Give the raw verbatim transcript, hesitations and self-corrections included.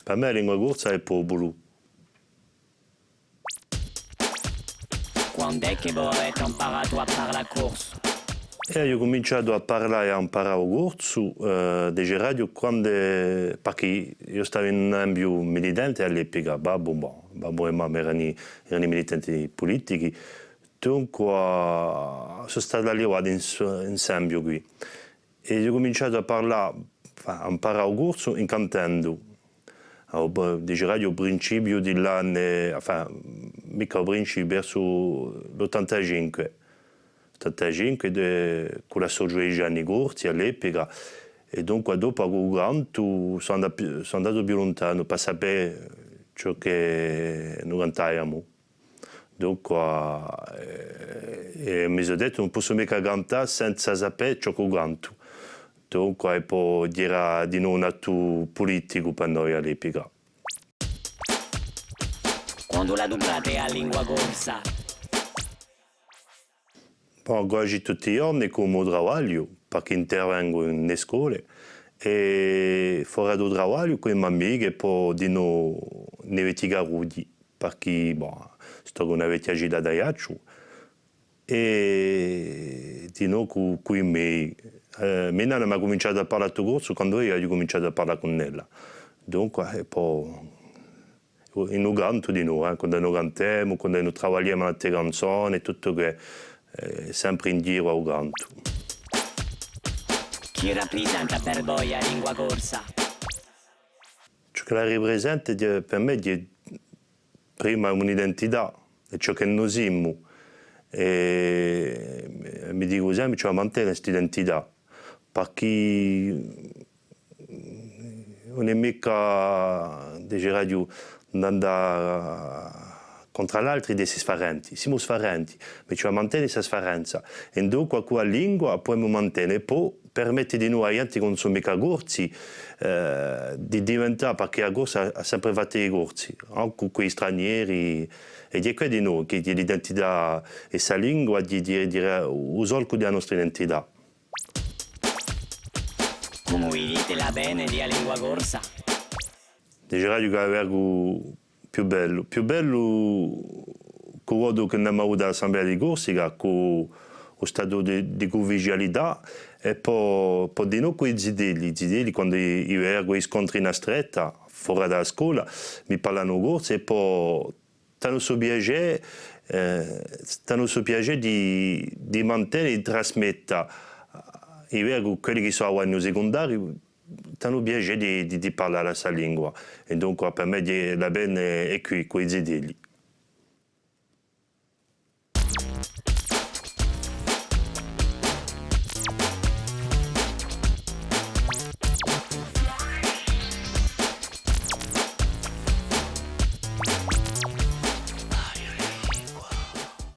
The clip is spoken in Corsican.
Per mè a lingua corsa hè populu. Quand'hè chì vo avete amparatu à parlà corsu? È aghju cuminciatu à parlà è à amparà u corsu, eh, diceraghju, quand'è, parchì eiu stavu in un ambiu militante à l'epica, babbu, bon, babbu è mamma erani, erani militanti pulitichi, dunque, sò statu allevatu in s-, in st'ambiu quì. È aghju cuminciatu à parlà, enfin, à amparà u corsu in cantendu. À u, diceraghju, à u principiu di l'anni, enfin, micca à u principiu, versu l'ottantacinque. Ottantacinque, cù l'associu di i Gianni Corsi à l'epica, è dunque dopu cù u cantu sò andatu più, sò andatu più luntanu, per sapè ciò chì no cantavamu. Dunque, eh, è mi sò dettu, ùn possu micca cantà senza sapè ciò ch'o cantu. Dunque, è po era dinò un attu puliticu per noi à l'epica. Quandu l'aduprate a lingua corsa? Bon, quasi tutti i ghjorni cù u mo travagliu, perchè intervengu in e scole, è fora di u travagliu cù i mo amichi, è po dinò in i vechji carrughji, perchè, bon, stò cù una vechja cità d'Aiacciu, è dinò cù, cù i mei. Eh, me nanna m'hà cuminciatu à parlà u corsu quandu eiu aghju cuminciatu à parlà cun ella. Dunque, è po in u cantu dinò, eh, quandu no cantemu, quandu no travagliemu altre canzone, tuttu què, eh, sempre in ghjiru à u cantu. Chì raprisenta per voi a lingua corsa? Ciò ch'ella raprisenta, hè, per mè, hè prima un'identità, hè ciò chì no simu. È mi dicu sempre, ci vole à mantene st'identità, perchè ùn hè micca, diceraghju, d'andà contr'à l'altri, d'esse sfarenti. Simu sfarenti, ma ci vole à mantene sta sfarenza. È dunque cù a lingua pudemu mantene, è po permette dinò à ghjenti chì ùn sò micca corsi, eh, di diventà, perchè a Corsica hà sempre fattu i Corsi, ancu cù i stranieri, è hè què dinò chì hè l'identità è sta lingua, hè, hè, hè u solcu di a nostra identità. Cumu vidite l'avvene di a lingua corsa? Diceraghju chì a vecu più bellu, più bellu cù u votu chì n'emu avutu à l'Assemblea di Corsica, cù u statutu di, di cuufficialità, è po, po dinò cù i zitelli, i zitelli quandu i, i vecu, i scontri in a stretta, fora da a scola, mi parlanu corsu, è po t'anu stu piacè, eh, t'anu stu piacè di, di mantene è di trasmetta, i vecu, quelli chì sò à u secundariu, t'anu piacè di, di, di parlà sta lingua. È dunque per mè hè, l'avvene hè quì, cù i zitelli.